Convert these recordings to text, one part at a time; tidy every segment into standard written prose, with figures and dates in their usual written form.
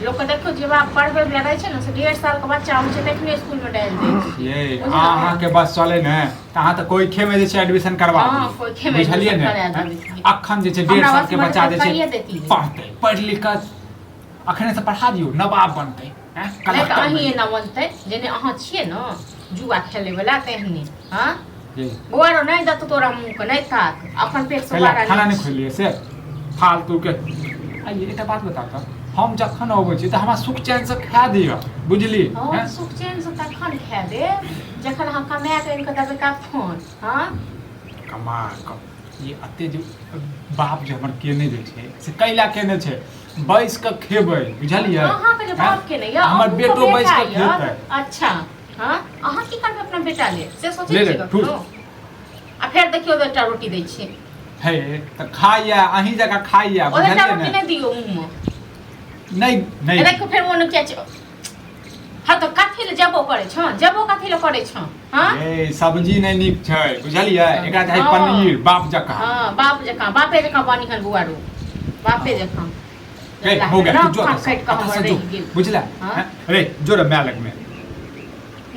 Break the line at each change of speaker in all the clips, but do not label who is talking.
लोक के देखियौ जे बाप पढ़बै वला रहै छै ने से 1.5 साल के बच्चा होइ छै तखने स्कूल में डालि दै छै।
ये
बुझलियै?
अहाँके बस चले ने तऽ अहाँ तऽ कोइखे में जे छै एडमिशन करवा
हँ,
दियौ।
कोइखे मे
बुझलियै
एडमिशन
ने
करा
हैं?
देबै।
अखन जे छै डेढ़
हमरा
साल के
बस
बच्चा जे
करिए
छै
देतियै।
पढ़तै पढ़ि लिख कऽ अखने से पढ़ा दियौ नवाब बनतै हैं?
नहि तऽ
कलेक्टर
अहीं
बनतै।
एना बनतै जेने अहाँ छियै ने जुआ खेलै वला तेहने। हँ
जी
बौआ रौ नहि देतौ तोरा मुँहके नहि ताक अपन पेट से
पहिले
बारा
खाना
नहि
नहि खोलिए से फालतू के आइए एकटा बात बता तऽ हम जखन अबै छी तऽ हमरा सुख चैनसँ खाए दिअ बुझली
हँ
हैं?
सुख चैन से तखन खाए देब जखन अहाँ कमा कऽ आनि कऽ देबै तखन। हँ
कमा कऽ ई एते जे बाप जे हमर केने जे छै से कैला केने छै बैस कऽ खेबै बुझलियै
अहाँके जे
हैं?
बाप केने यऽ
हमर
अहूँके
बेटो बैस
बेटा
कऽ
यऽ
खेतै।
अच्छा हँ अहाँ की करबै अपना बेटा ले से सोचै
ले
छियै
ले, ठूस।
कखनो? आ फेर देखियौ तऽ एकटा रोटी दै छियै।
हे तऽ खाइया अहीं जकाँ खाइया
ओ एकटा
बुझलियै
रोटी
ने
नहि दियौ मुँहमे।
नहि नहि
देखियौ फेर मोन किया छै। हँ तऽ कथी लए जेबो करै छौ जेबो कथी लए करै छौ? हँ
ए सब्जी नहि नीक छै बुझलियै एकरा चाही
हँ।
पनीर बाप जकाँ।
हँ बाप जकाँ बापे जकाँ बनी हन बौआ रो बापे जकाँ।
ए हो गया तू जो
नाक कान
एतऽ से,
काटि कऽ
एतऽ
हमर
से जो
रहि गेल।
बुझला
हँ?
हैं? रे जो रे माय लगमे।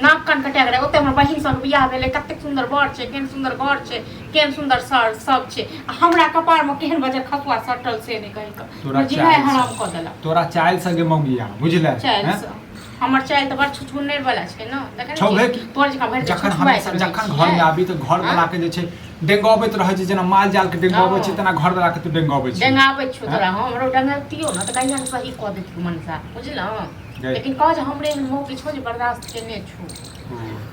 नाक कान कटा गेलै। ओते हमर बहिन सबके बियाह भेलै कतेक सुन्दर बर छै केहन सुन्दर घर छै केहन सुन्दर सर सब छै आ हमरा कपारमे केहन बजर खसुआ सटल से नहि कहि कऽ
तोरा
जिनाइ
चालि
हराम
से
कऽ देलक।
तोरा चालि से गे मौगिया बुझले
चालि
हैं?
से हमर चालि तऽ बड़ छुछुन्नर वाला छै ने देखै
छौ
नहि
हे
छियै?
की?
तोहर जकाँ भरि दिन
जखन हम
छुछुआइत रहै
जखन
छियै।
घर में आबी तऽ घर वाला के जे छै डेंगबैत रहै छै जेना माल जाल के डेंगबै छै
हँ।
तेना घर वाला के तू डेंगबै छै।
डेंगाबै छौ
हैं?
तोरा हमरो डंगैतियौ ने तऽ कहिया ने सही कऽ देतियौ मनसा बुझलहुँ?
गई।
लेकिन कह जे हमरे एहन मौगी छौ जे बर्दाश्त केने छौ।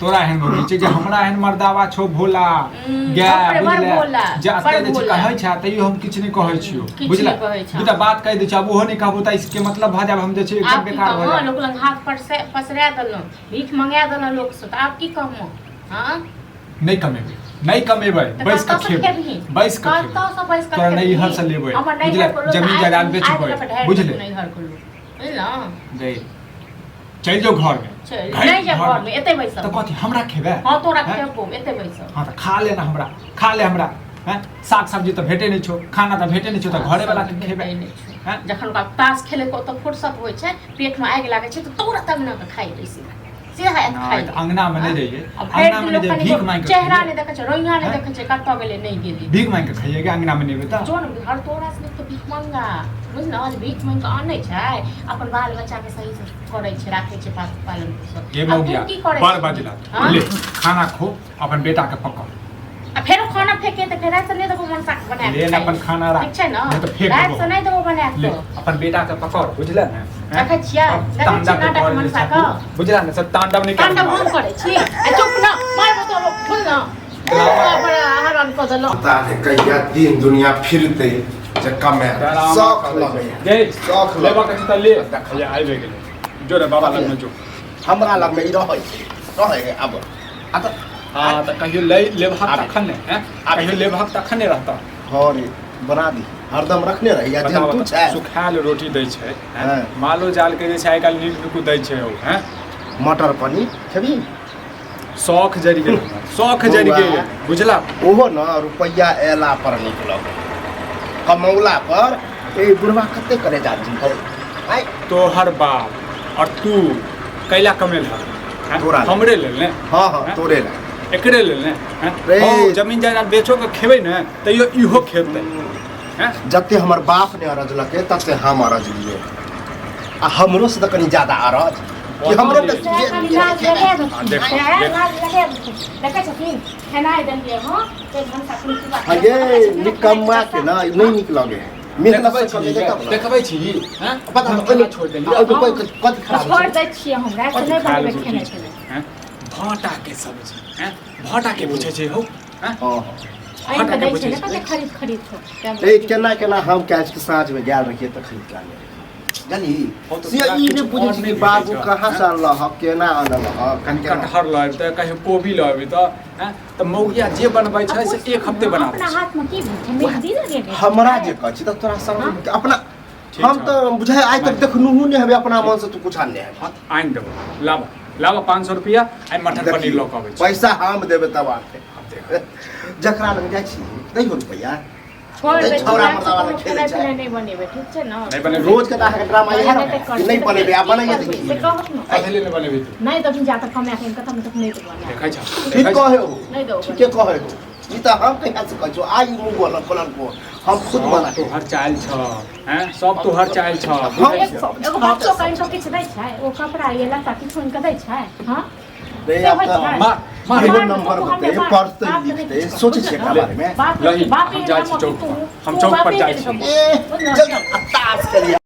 तोरा एहन मौगी छै जे हमरा एहन मर्दावा छौ भोला गाय
बाप रे, बड़
बुझले
भोला,
जे
बड़
एते जे छै
भोला।
कहै छै तैयो हम किछु नहि कहै छियौ
किछु
बुझले
नहि कहै छौ।
दूटा बात कहि दै छियौ आब ओहो नहि कहबो तऽ इसके मतलब भऽ जायब हम जे छै एकदम
आब की
बेकार भऽ
कहबो
जायब।
लोक लग हाथ पसरा पसरा देलहुँ भीख मंगा देलहुँ लोकसँ तऽ आब की कहबो? हँ
नहि कमेबै नहि कमेबै
तऽ
बैस कऽ
कतऽसँ
खेबै
खेबही?
बैस कऽ खेबै
कतऽसँ बैस कऽ
तोरा
खेबही?
नैहर से लेबै
हमर
बुझले
नैहर के लोक
जमीन
आइ
जायदाद
आइ
बेचबै
तक ढारि
बुझले
देतौ नैहर के लोक बुझलहुँ?
गई चलि जाओ घर में
चल नहि जा घर में एते बैसब।
तऽ कथी हमरा खेबै?
हँ तोरा
हैं?
खेबो एते बैसब।
हँ तऽ खा ले ना हमरा खा ले हमरा हैं साग सब्जी तऽ भेटे नहि छौ खाना तऽ भेटे नहि छौ तऽ घरे वाला के खेबै?
भेटै नहि छौ।
हैं?
जखन ओकरा ताश खेले के ओतऽ फुर्सत होइ छै पेट में आगि लागै छै तऽ तुरंत अंगना के खाइ लै सीधा सीधा आबि
नहि
खाइ
तऽ अंगना में नहि जइयै
आ भरि
अंगना
दिन
में
लोक
नहि जइयै
कनि
भीख मांगि कऽ
चेहरा
खइयै।
नहि देखै छै रोइयाँ नहि
हैं?
देखै छै कतऽ गेलै नहि गेलै।
भीख मांगि कऽ खइयै अंगना में नहि एबै तऽ
जो ने हर तोरा से तऽ भीख मंगा बुझल जे भीख मांगि कऽ आनै छै अपन बाल बच्चा के सही से करै छै राखै छै पालन पोषण।
गे
आ तू
मौगिया
की करै
बड़
छी?
बजला
हँ?
ले खाना खो अपन बेटा के पकड़
आ फेरो खाना फेके तऽ फेर राति से नहि देबो मनसा के बना
ले ने अपन खाना राख
ठीक छै ने
नहीं तऽ फेंक
राति
देबो।
से नहि देबो बना
ले
कऽ।
अपन बेटा के पकड़ बुझले ने हैं?
देखै छियै
सब
देखै
तांडव
छियै
के
नाटक
कर जे
मनसा
छै
के।
तू, बुझला ने सब तांडव नहि
तांडव हम करै छी आ चुप न मारबो तोरो बुझल हरान कऽ देलहुँ।
पता नहि कहिया दिन दुनिया फिरतै जे कमाए शौख लगैया
गई
शौख
लेबा के
लगैया।
छै तऽ ले हैया आबि गेलै जो रे बाबा लगमे जो।
हमरा लगमे ई रहै छै रहै है आब आ तऽ
हाँ तऽ कहियो ले लेबहक
आबे।
तखन ने हैं?
आबे।
कहियो लेबहक तखन ने रहतऽ।
हँ रे बना दी हरदम रखने रही आ
बताबऽ
जेहन तू
तऽ,
छै।
सुखायल रोटी दै छै हैं?
हँ।
मालो जाल के जे छै आइ काल्हि नीक नुकु दै छै ओ हैं?
मटर पनीर खेबही?
शौख जरि गेल हमर शौख जरि
बौआ।
गेल बुझला।
ओहो न रुपैआ अयला पर नीक लगै कमौला पर। ए बुढ़वा कते करे जा जीतै आइ
तोहर बाप और तू कैला कमेल हैं?
तोरा लेल।
हमरे लेल ने?
हँ हँ
हैं?
तोरे लेल
एकरे लेल ने हैं?
रे।
हौ, जमीन जायदाद बेचो के खेबै ने तैयो इहो खेतै हैं?
जते हमर बाप ने अरजलकै तते हम अरजलियै आ हमरो से तऽ कनि ज्यादा अरज कि हमरो तऽ
सएह खाली लाज लगा देथिन।
हाँ, देखो,
सएह
देखो।
लाज लगा देथिन। देखै छथिन खेनाइ देलियै हँ ते भनसा कुन सुबह
हाँ ये निकम्मा के ना नहीं नीक लगे है मेहनत
देखबै
से
छी
कमेतै तब ने।
देखबै छी हैं?
पता
हम
नहि ओहिमे
केना छोड़ि देलियै
ओहिमे कोइ कथी खराब
छोड़
छै
दै छियै हम राति नहि
खायल
बनेबै
रोटी
खेनाइ
छै,
खेनाइ
हैं? भाँटा के सब्जी हैं? भाँटा के पूछै छै हौ हैं?
हँ
आनि
भाँटा
कऽ
के
दै छै
पूछै
ने
छै
कते खरीद खरीद कऽ
ए केना केना हम काल्हि के साँझ में गेल रहियै तऽ खरीद के आनने रहियै जानी
हौ तऽ
से
तोरा
ई
किछु
नहि बुझै
और
छी
नहि
कि
भेटै
बाबू
छौ,
कहाँ
हैं?
से अनलहक केना अनलहक
कनि
केना
कटहर लऽ अबितै कहियो कोबी लऽ अबितै हैं? तऽ मौगिया जे बनबै छै से एक हफ्ते बनाबै
अपना
छै।
हाथ में की भेल छै मेहंदी लगेने
हमरा जे कहै छी तऽ तोरा संग अपना
ठीक
हम
छौ।
तऽ बुझाइ आइ तक देखनुहू नहि हेबै अपना मन से तू कुछ आनने हेबै।
हाँ आनि देबो लाबऽ लाबऽ 500 रुपया आइ मटर पनीर लऽ कऽ अबै छी।
पैसा हम देबै तब आनतै।
आब देख।
जकरा लग जाइ छी दैहो रुपैआ।
छोड़
ए,
दे
छौड़ा
छौड़ा
मर्दावा
कोनो
लग खेलै
खेनाइ
छै।
पिनाइ नहि बनेबै ठीक छै ने
नहि बनेबै।
रोज के तऽ अहाँके ड्रामा इएह
नहि
रहै
तऽ
कि नहि बनेबै आ बनाइए दै
से
छियै
कहत ने
कथी ले नहि बनेबै तू
नहि तखन जा तक कमाए के कतम तक नहि तऽ बना
देखै छ
ठीक
देखै छ
कहै हो
नहि दौ
ठीके कहै हो ई तऽ हम कहिया से कहै छौ आइ मुँह बोलल बोलल को हम खुद
सब
बना
तोहर चाइल छ हैं सब तोहर चाइल छ
हम
बुझै छ
सब
एगो बच्चो कहीं तो किछु दै छै ओ कपड़ा ये लत्ता किछु हुनका दै छै हँ
रे
से
आब
होइ
तऽ
छै।
मार मार
एगो
मार,
नंबर
तू
होतै
हमरे मार,
पढ़तै
बाप के
लिखतै
नहि
सोचै छियै एकरा बारेमे
बाप
लही,
बाप
हम जाइ छी चौक पर। हम चौक पर जाइ छी।
ए चल ताश खेलियै।